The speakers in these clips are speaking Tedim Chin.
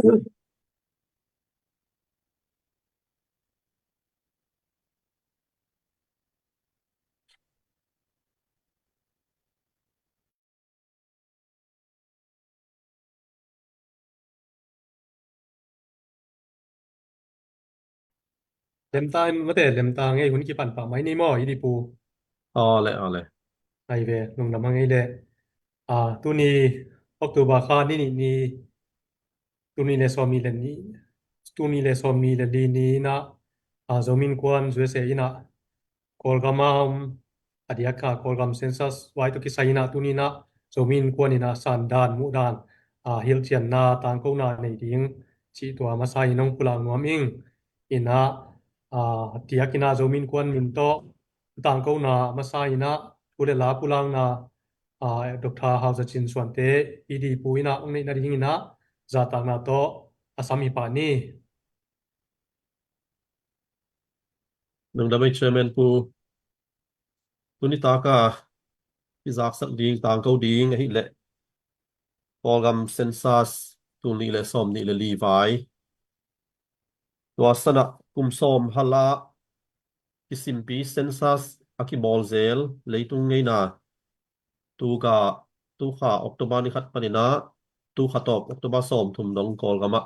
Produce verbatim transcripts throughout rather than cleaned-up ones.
Lemta in mate, lemta ngei, hun kipan pah mai ni maw, i di pu. Aw le, aw le. Ai ve, lungdam hang ei le. Ah, tuni October kha ni nih ni, tuni le sawm ni le ni, tuni le sawm ni le li ni na, ah, Zomi Innkuan U S A ina, Kawlgam a om, a diak a Kawlgam census vai tawh kisai ina, tuni na Zomi Innkuan ina sandan, muhdan, ah, hilhcianna, tangkona nei ding cih tua masa in hong pulak nuam ing. Ina, ah, a diak ina Zomi Innkuan min tawh tangkona masa ina thu le la pulakna, ah, Doctor Hau Za Cin Suante i di pu ina hong neihna ding ina zahtakna tawh a sam hi pah ni. Lungdam ei Chairman pu. Tuni taka i zaksak ding, tangko ding ahih leh Kawlgam census tul nih le sawm nih le li vai. Tua sana kum sawm hal a kisimpi census a kibawl zel leitung ngeina, tu ka, tu kha October ni khat panin a, tu kha tawp October sawm thum dong Kawlgam ah,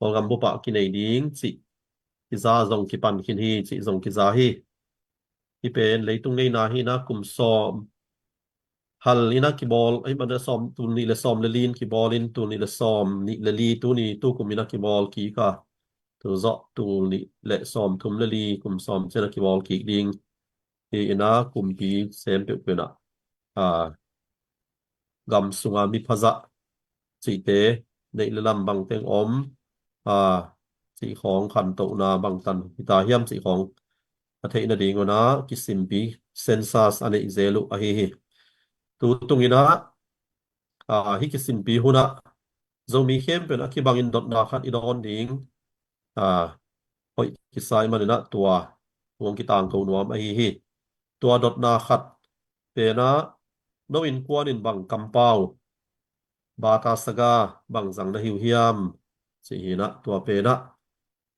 Kawlgam bup ah kinei ding cih kiza zong kipan khin hi, cih zong kiza hi. Hi pen leitung ngeina hi na, kum sawm hal ina kibawl, ei, man sawm, tul nih le sawm le li in kibawl in, tul nih le sawm nih le li, tuni tukum ina kibawl kik a, tu zawh tul nih le sawm thum le li, kum sawm ciang a kibawl kik ding hi ina, kumpi sem peuhpeuh ina, a, gam sunga mi phazah cihte, neih le lam bangteng om, a, cih khawng, khantohna bangtan hita hiam cih khawng a theih nading una kisimpi census a neih zel uh ahi hi. Tu tung ina, a, hih kisimpi hun ah Zomi khempeuh in a kibangin dotna khat i dawn ding, a, hoih kisai man ina tua hong kitangko nuam ahi hi. Tua dotna khat pen a, no innkuan in bang kampau, bata saga bang zang na hi uh hiam, cih hi ina, tua pen a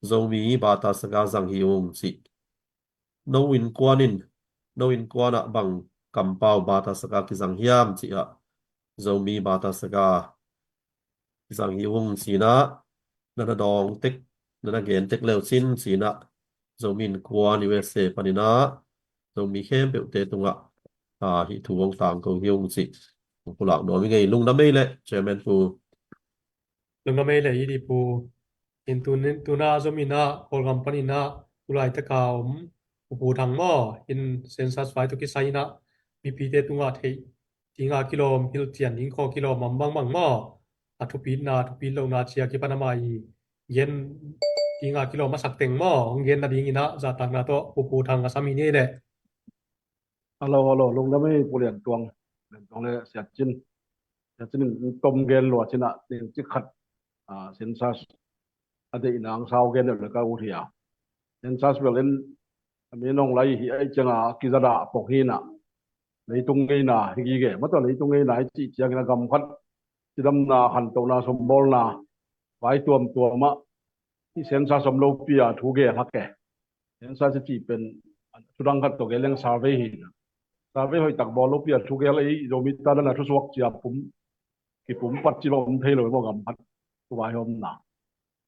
Zomi bata saga zang hi ung cih. No innkuan in, no innkuan ah bang kampau, bata saga kizang hiam cih ah, Zomi bata saga kizang hi ung ci ina, na na dawng tek, na na gen tek leu cin ci ina, Zomi Innkuan U S A panin a Zomi khempeuhte tungah, a, hih thu hong tangko hi ung cih hong pulak nuam ing ei. Lungdam ei le Chairman pu. Lungdam ei le i di pu. In tun, tuna Zomi ina Kawlgam panin a tulaitak a om Pu Pu Thang maw, in census vai tawh kisai ina mipite tungah theih dinga kilawm, hilhcian ding khawng kilawm om bangbang maw, a thupitna, thupit lohna ciang kipan amah i gen dinga kilawm a sak teng maw, hong gen nading ina zahtakna tawh Pu Pu Thang a sam hi ni le. Hello, hello, lungdam ei Pu Lian Tuang. Lian Tuang le Siat Cin. Siat Cin in tom gen lua cin ah, ning cik khat, a, census a deihna hong sau gen deuh le ka ut hi a. Census bel in a mi nong lai hi a, ei ciang a kizadah pok hi ina, leitung ngeina hi gige. Mataw, leitung ngeina hi cih ciangin a gam khat cidamna, khantohna, sumbawlna vai tuamtuam ah hih census om lopi a thu gel hak e. Census i cih pen thudang khat tawh gel leng survey hi ina, survey hoihtak bawl lopi a thu gel, ei Zomi ta dan a thusuak cia pum, kipum pat ci lo om thei lo maw, gam khat tua vai omna.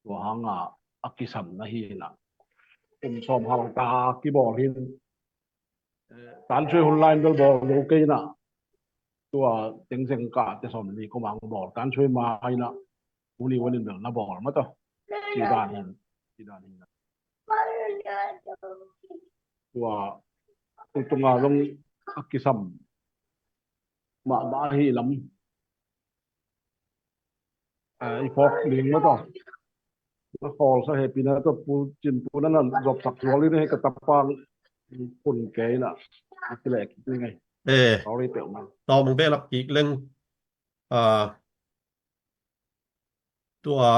Tua hanga a kisam na hi ina, kum sawm hal ta kibawl hi in, eh, tansui hun lai in bel bawl zo kei ina, tua tengzeng kah te sawm li kum hang bawl, tansui ma ina, uni wanin bel na bawl mataw. Ci dan hi in, ci dan hi ina. Tua tu tunga zong a kisam mahmah hi lam. A, i phawk ling mataw. Na khawl sa hehpihna tawh Pu Cin Pu na na zopsak zual in, hei ka tapang kun kei ina a kileh kik ning ei. Eh. Sorry peuhmah. Tawm hong behlap kik leng, a, tua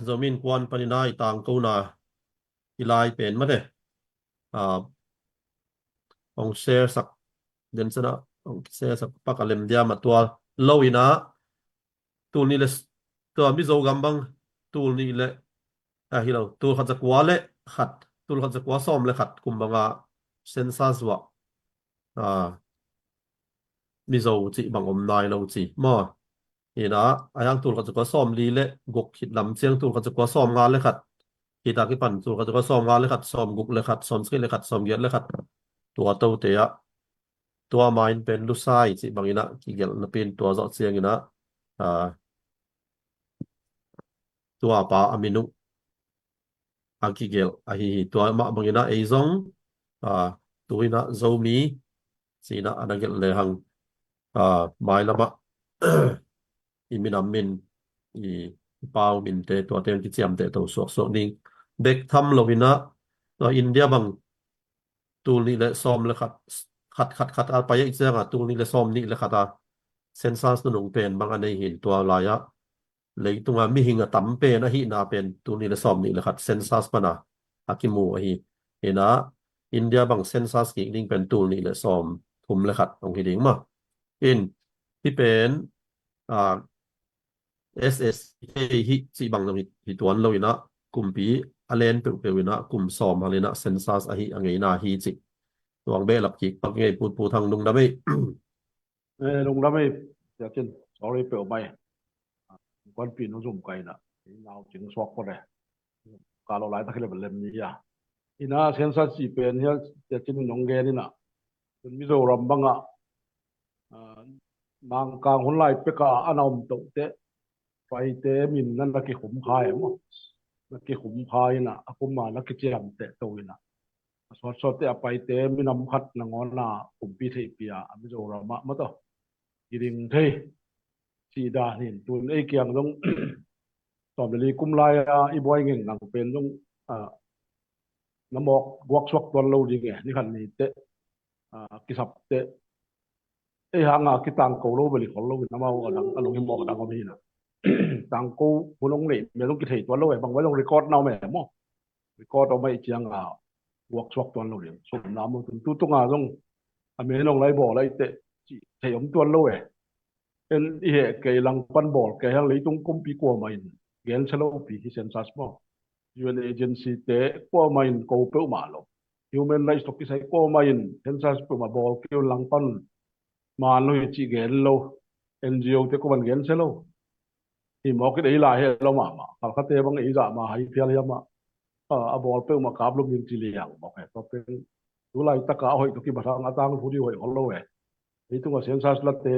Zomi Innkuan panin a i tangkona i lai pen mate, a, hong share sak den sana, hong share sak pak a lem diam a, tua lo ina tul nih le s-, tua Mizo gam bang tul nih le, a, hi lo, tul khat za kua le khat, tul khat za kua sawm le khat kum banga census uah, a, Mizo cih bang om nai lo ci maw? Hi na, a, yang tul khat za kua sawm li le guk khit lam ciang tul khat za kua sawm nga le khat, hi ta kipan tul khat za kua sawm nga le khat, sawm guk le khat, sawm sagih le khat, sawm giat le khat, tua tote ah, tua ma in pen Lusai cih bangin ah kigelh napi in tua zawh ciangin ah, a, tua pa a min uh a kigelh ahi hi. Tua mah bangin ah ei zong, a, tu in ah Zomi ci in ah a na gelh lehang, a, mailam ah i minam min, i, i pau minte tuate in kiciamteh to suaksuak ding. Bek tham lo in ah, tua India bang tul nih le sawm le khat, khat, khat, khat a pai ahih ciangin tul nih le sawm nih le khat a census nunung pen bang a nei hi in tua lai-ah leitunga mihing a tam pen ahihna pen tul nih le sawm nih le khat census pana a kimu ahi. Hi na, India bang census kik ding pen tul nih le sawm thum le khat hong hi ding maw? In, hih pen, a, S S K hi cih bang zong hi, hi tuan lo in ah, kumpi a len peuhpeuh in ah kum sawm hal in ah census ahi a ngeina hi cih. Tuang behlap kik pak ngei putput hang lungdam ei. Eh, lungdam ei, Sia Cin, sorry peuhmah ei. Kuanpi nu zum ka in ah, i nau cing suak ko de. Ka lo lai tak hi le bel lem ni a. Hi na, census cih pen hi a, Sia Cin in hong gen in ah, Mizoram bangah, a, Mangkang hun lai peka a na om toh teh Paite min na na kikhum kha e maw? Na kikhum kha in ah, a kum a na kiciamteh to in ah, a sawtsawt teh a Paite minam khat nangawn a kumpi theihpih a, a Mizoram ah maw tawh kiding thei cih dan hi in, tun ei kiang zong sawm le li kum lai-a i buai ngengngang pen zong, a, na mawk guaksuak tuan lo ding e, ni khat ni teh, a, kisap teh. Ei hang a kitangko lo bel i khol lo in, amau a dang, a lung hi mawk a dang om hi na. Tangko hun hong neih mel zong kithei tuan lo e, bang vai zong record na om e maw? Record om ahih ciang a guaksuak tuan lo ding. Sumna maw, tun tu tunga zong a men hong lai bawl ahih teh cih thei om tuan lo e. En i heh kei langpan bawl kei hang leitung kumpi kuamah in gensia lopi hi census maw? U N agency te kuamah in ko peuhmah lo. Human rights tawh kisai kuamah in census peuhmah bawl kei un langpan man lo hi cih gen lo. N G O te kuamah in gensia lo. Hi mawk in ei lai he lo mahmah. Khalkhate bang ei zah ma hai phial hiam ah, a, a bawl peuhmah kaplum ding ci liang mawk he. Tua pen tu laitak a hoih tawh kibat hang a tangthu ding hoih khol lo e. Ei tungah census late,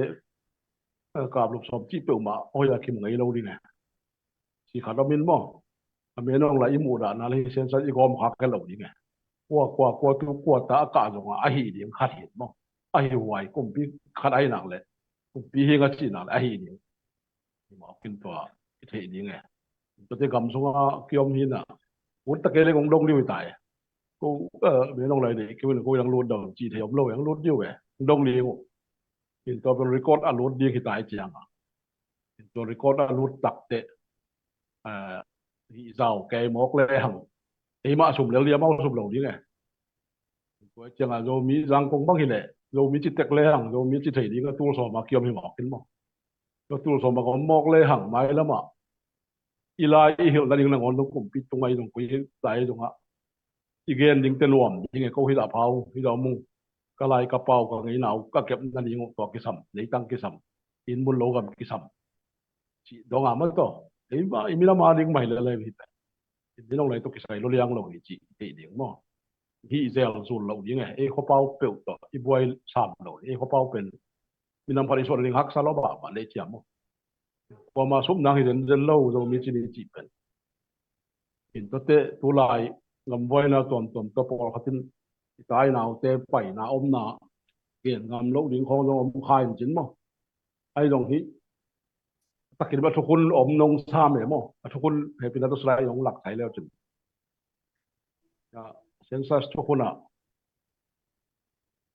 a, kaplum sawm cih peuhmah hoih a kim ngei lo ding e. Ci khat om in maw? A men hong lai i muhdahna le hi census i gawm khak kei lo ding e. Kua, kua, kua tu, kua ta a kah zongah ahi ding khat hi in maw? Ahi huai kumpi khat ahi nak le kumpi hing a cih nak le ahi ding. Mawk in tua i theih ding e. Tuate gam sungah kiom hi na. Ut ta kei leng hong dong ding uh hi ta e. Ko, eh, men hong lai deh kei un ko i dang lut dong cih thei om lo e, hong lut ding uh e. Hong dong ding uh. In tua pen record a lut ding hi ta e ciang a. In tua record a lut tak teh, eh, hih zau kei mawk le hang. Ei mah sum lel ding, amau sum lo ding e. Tua ciang a Zomi Zangkong bang hi leh, Zomi ci tek le hang, Zomi ci thei ding a tul sawm a kiom hi mawk in maw? Tua tul sawm a om mawk le hang mailam ah i lai i hilh nading nangawn zong kumpi tungah i zong koi lai zongah i gen ding te nuam ding e, ko hi dah phau, hi dah mung, ka lai ka pau, ka ngeina uh ka kep nading uh tua kisam, leitang kisam, inn mun lo gam kisam. Cih dong a maw tawh. Ei mah, i minam a ding mah hi lel hi pen. I minam lai tawh kisai lo liang lo hi cih theih ding maw? Hih zel zul lo ding e. Ei khuapau peuh tawh i buai sam lo. Ei khuapau pen minam khat i suan ding haksa lo bah, bah leh ciam maw? Kuamah sum nang hi zenzen lo, Zomi ci ni cih pen. In tuate tu lai gambuaina tuamtuam tawh pawlkhat in i tai naute paina omna gen ngam loh ding khawng zong om kha in cin maw? Ahi zong hi takin a thukhun om nong sam e maw? A thukhun hepina tawh sulai zong lak thai leu cin. Ya, census thukhun ah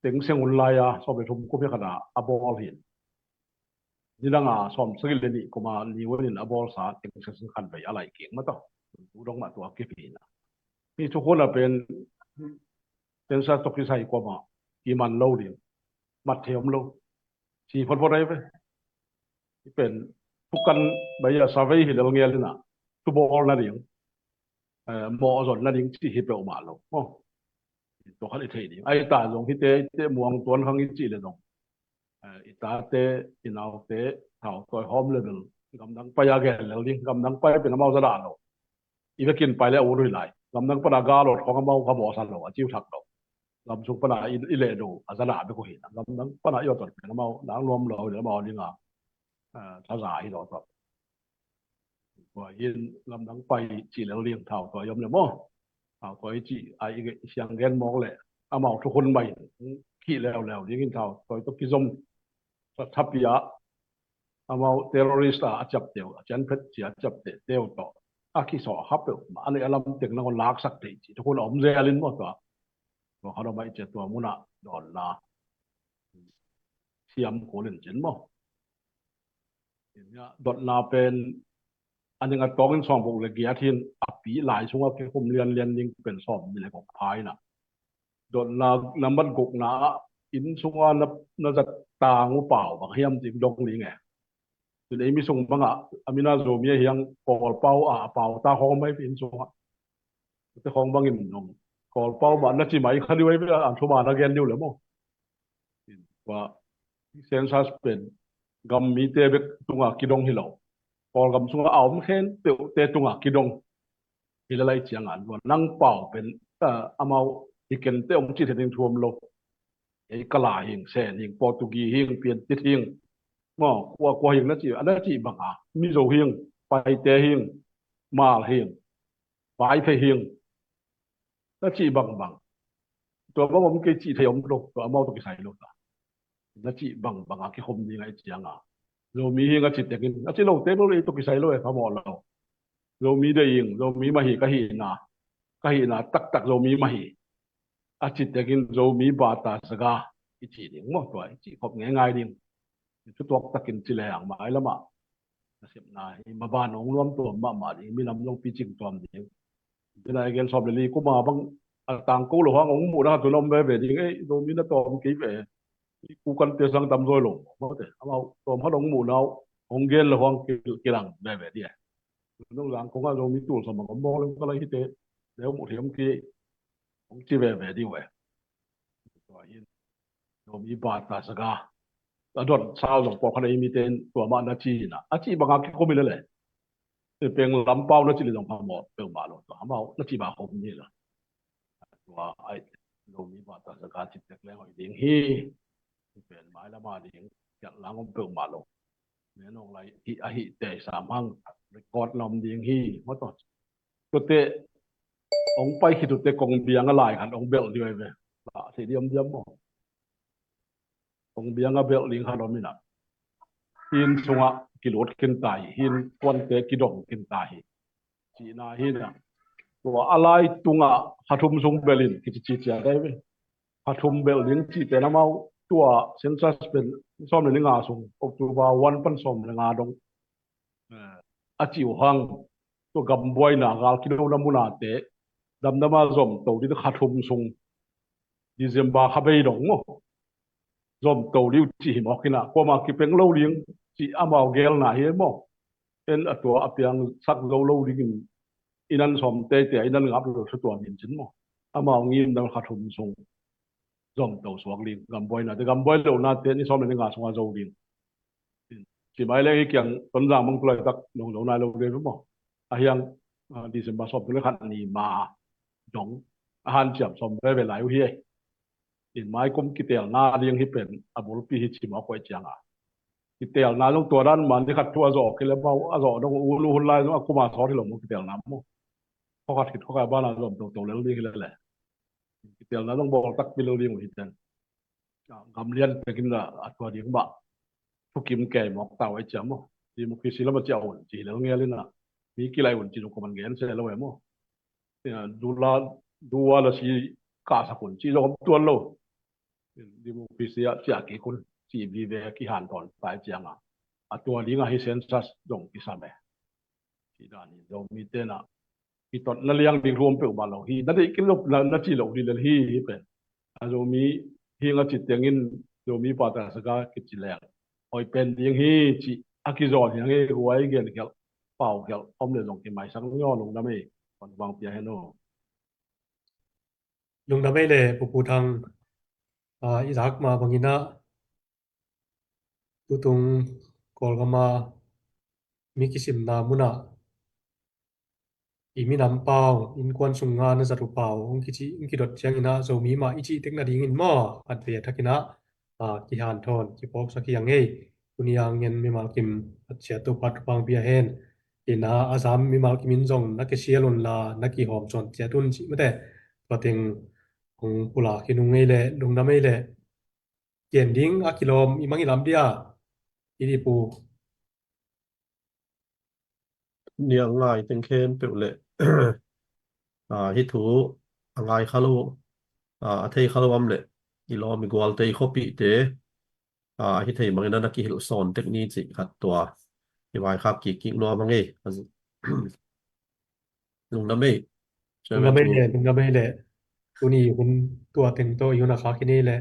teng seng hun lai a sawm le thum kum hi khat a a bawl hi in. Nidang a sawm sagih le nih kum a ni hun in a bawlsa teng seng khat vei a lai kik mah tawh. Tu dong mah tua kip hi na. Hih thukhun a pen census tawh kisai kuamah kiman lo ding. Mat thei om lo. Ci photphot ahi ve. Hih pen thukan bai a survey hi lel ngel in a. subawl nading, mawhzon nading cih hi peuhmah lo maw. Tua khat i thei ding a, i ta zong hite ite muang tuan khang i cih le zong, i tate i naute thautawi home level gamdang pai a gel lel ding. Gamdang pai pen amau za dah lo. I vekin pai le a ut uh hi lai. Gamdang pana galot khong amau kha bawsa lo, a ciu thak lo. Gamsung pana i leh do a za dah bek uh hi na. Gamdang pana i awton pen amau nang nuam lo hi le amau dinga thaza hi lo tawh. Tua in gamdang pai cih lel ding, thautawi om le maw. Thautawi cih a i siang gen mawk le amau thukhun mah in khih leuleu dingin thautawi tawh kizom thapi a amau terrorist a a ciapteu, a cianphet cia a ciapteh teu tawh a kisawh a kha peuhmah a neih a lam teng nangawn laksak theih cih thukhun a om zel in maw tua. Tua kha dom a i cia tua munah dawnna siam kul in cin maw. Dotna pen a ning a tawngin sawm guk le giat hin a pi lai sungah kikhum lianlian ding pen sawm nih le guk pha in a. Dotna nambat gukna ah inn sungah na, na zat tang uh pau bang hiam cih dong ding e. Tun ei mi sung bangah a mina Zomi a hiang Kawlpau a, a pau ta khawng mai inn sungah. Te khawng bangin nong Kawlpau mah na ci mai kha diu ei ve, an thuma na gen diu le maw. Tua census pen gam mite bek tunga kidong hi lo. Kawlgam sunga a om khempeuhte tunga kidong hi le lai cianga tua nang pau pen amau hi kente om cih theih ding thu om lo. Ei Kala hing, Sen hing, Portugi hing, Piantit hing, maw kua kua hing na cih, a na cih banga Mizo hing, Paite hing, Mal hing, Vaiphei hing na cih bangbang. Tua bang om kei cih thei om lo, tua amau tawh kisai lo ta. Na cih bangbang a kikhom ding a i cianga Zomi hing a ci tengin a ci lo te lo le tawh kisai lo e, phamawh lo. Zomi de ing, Zomi mahi ka hihna, ka hihna taktak Zomi mahi a ci tengin Zomi bata saga i ci ding maw, tua i ci khop ngeingai ding. Thutuak takin ci le ang mai lamah nasepna hi maban hong nuam tuam mahmah ding, minam zong picing tuam ding. Tena i gen sawm le li kuma bang a tangko lo hang hong muhna tun om veve ding ei, Zomi na tawm kei ve. Kukante sang tam zawi lo mawte amau tawm khat hong muhna uh hong gen lo hang kilang veve ding e. Nong zang kongah Zomi tul sawm a gom bawng leng ka lai hite leu muh thiam ki hong ci veve ding uh e. Tua hin Zomi bata saga a don sau zong pawlkhat a i mite in tua mah na ci hina a cih banga kikhum hi lele. Peng lampau na cih le zong phamawh peuhmah lo, tua amau na cih banga khum hi la. Tua ai Zomi bata saga cih tek leng hoih ding hi. Pen mai lama ding kiat lang om peuhmah lo. Menong lai hi a hi tei sam hang record na om ding hi maw tawh. Tuate hong pai khit uh teh kong biang a lai khat hong belh ding uh hi ve. Lah thei ding om diam maw? Kong biang a belh ding khat om in a, hi inn sungah kilut khin ta hi, hi innkuante kidong khin ta hi. Cihna hi in a, tua a lai tungah kha thum sung belh in kici cicia dai ve. Kha thum belh ding cih pen amau tua census pen sawm le ni nga sung, October one pan sawm le nga dong a cih uh hang, tua gambuaina gal kidona munate damdama zomto ding kha thum sung, December kha bei dong maw, zomto ding uh cih hi mawk hi na, kuamah kipeng lo ding cih amau gelna hi maw. En a tua a piangsak zo lo dingin i nan sawm teitei a i nan ngap lo thutuam in cin maw. Amau ngim dang kha thum sung zomto suak ding, gambuaina te, gambuai lohna te ni sawm le ni nga sunga zo ding. Ci mai leng hi kiang Tonzang bang tulaitak nong zo nai lo ding maw. A hiang December sawm tul le khat ni ma dong a hanciam sawm veve lai uh hi. In mai kum kitelna ding hi pen a bulpi hi ci mawk uh cianga kitelna zong tua dan man ni khat thu a zawh kile mau a zawh dong ulu hun lai zong a kuma sawt hi lo maw kitelna maw. Khokhat khit khokhat bana zom toto lel ding hi lele. Kitelna zong bawl takpi lo ding uh hi ten. Gamlian pekin la a tua ding bah thukim kei mawk tau ai ciam maw. Democracy lama ciah un ci hi lel ngel in a, mi kilai un ci zong koman gen se lo e maw. Dula dua la si kahsak un ci zong om tuan lo. Democracy ah ciah kik un ci vive kihan tawn tai cianga a tua dinga hi census zong kisam e. Ci dan hi Zomi tena kitot na liang ding hluam peuhmah lo hi. Na deih kil lo na ci lo dih lel hi hi pen. A Zomi hi nga ci tengin Zomi pata saga kici leng hoi pen ding hi ci a kizawn hi nge guai gen khial. pau khial om le zong kimaisak ni aw, lungdam ei. Pan vang pia hen aw. Lungdam ei le Pu Pu Thang, a, i zak mah bangin ah tutung Kawlgam a mi kisimna munah i minam pau, innkuan sung nga na zat uh pau hong kici, hong kidot ciangin ah Zomi mah i cih tek nadingin maw, khat vei a thakin ah, a, kihanthawn, kipawksak hi a ngei. Tuni a ngen mimal kim a ciat Topa thupha hong pia hen. Ina a zam mimal kim in zong na kisial un la, na kihawm sawn ciat un cih mate. Tua teng hong pulak hi nung ngei le, lungdam ei le. Gen ding a kilawm i mangilh lam dia. I di Pu. Nia ngai teng khempeuh le, a, hih thu a ngai kha lo, a, a thei kha lo om le, i lawm i gualte, i khuapihte, a, hih thei mangin a na kihilh sawn tek ni cih khat tua i vaikhak kikkik nuam a ngei. Lungdam ei. Lungdam ei le, lungdam ei le. Tuni hun tua teng tawh i hun a khak hi ni le.